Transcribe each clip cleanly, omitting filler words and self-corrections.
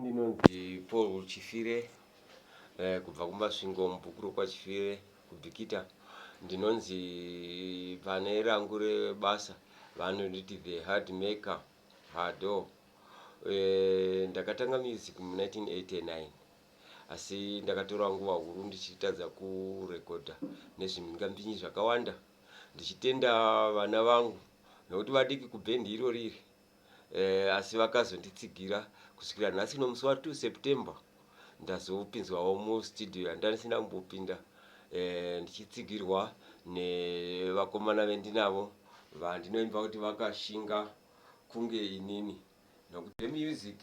Ndinonzi Paul Chifire kubva kuMasvingo mubhuku rokwaChifire kuBikita. Ndinonzi pane rangu rebasa vanonditi the hard maker hado. Ndakatanga music mu 1989 asi ndakatora nguva huru ndichitadza kurekodha nezvimhingamupinyi zvakawanda ndichitenda vana vangu nokuti vadiki kubhendi irori iri asi vakazonditsigira kusvikira nhasi uno musi wa 2 September ndazopinzwawo mustudio yandandisina kumbopinda ndichitsigirwa nevakomana vendinavo vandinoimba kuti vakashinga kunge inini nokuti zvemusic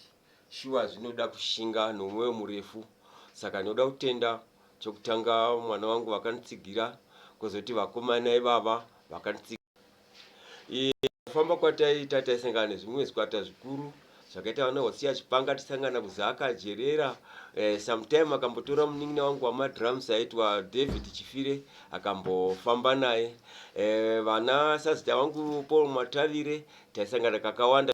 shuwa zvinoda kushinga nomwoyo murefu. Saka ndinoda kutenda chokutanga mwana wangu vakanditsigira, kwozoti vakomana ivava vakanditsigira. Kufamba kwataiita taisangana nezvimwe zvikwata zvikuru zvakaita vana Hosiya Chipanga, tisangana kuZaka Jerera. Sometime akambotora munin'ina wangu wamadrums aitwa David Chifire akambofamba naye. Vana sazita vangu Paul Matavire taisangana kakawanda.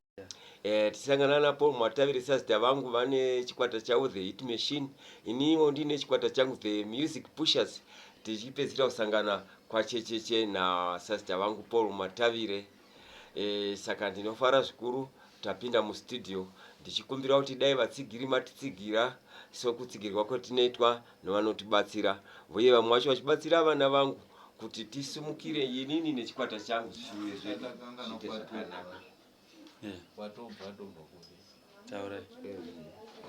Tisangana naPaul Matavire sazita vangu vane chikwata chavo The Hit Machine, iniwo ndine chikwata changu The Music Pushers, tichipedzisira kusangana kwaChecheche nasazita vangu Paul Matavire. Saka ndinofara zvikuru tapinda mustudio ndichikumbira kuti dai vatsigiri matitsigira sokutsigirwa kwatinoitwa nevanotibatsira, uye vamwe vacho vachibatsira vana vangu kuti tisimukire inini nechikwata changu zvishuwiro zvedu zviite zvakanaka. Watobva tobva kupi? Taurai.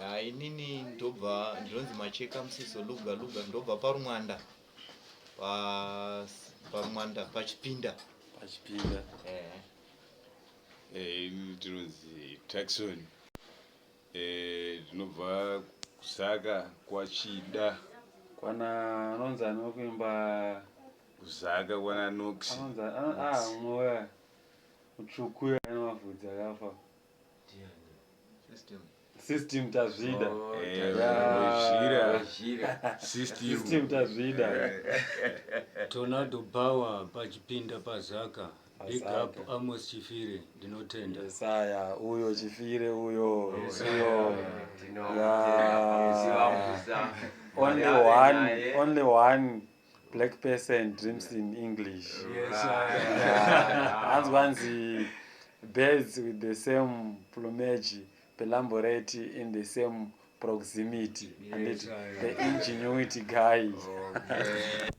Ha, inini ndobva ndinonzi Macheka Musiso Luga Luga, ndobva paRumwanda pa paRumwanda paChipinda. Pachipinda. Ini ndinonzi Taxon. Ndinobva kuZaka kwaChida. Kwana anonzi ani wekuimba? KuZaka kwana Nox. Anonzi mumwe uya mutsvuku uya ane mavhudzi akafa. System. System Tazvida. Oh, Wezhira. Wezhira. System. System Tazvida. Tornado Power paChipinda paZaka. Big up Pazaka. Amos Chifire, ndinotenda. Yesaya uyo Chifire uyo uyo. Tinozivambusa. Only one, only one black person dreams in English. Yes. Hanzi kwanzi birds with the same plumage perambulate in the same proximity. And it, the ingenuity guy. Okay.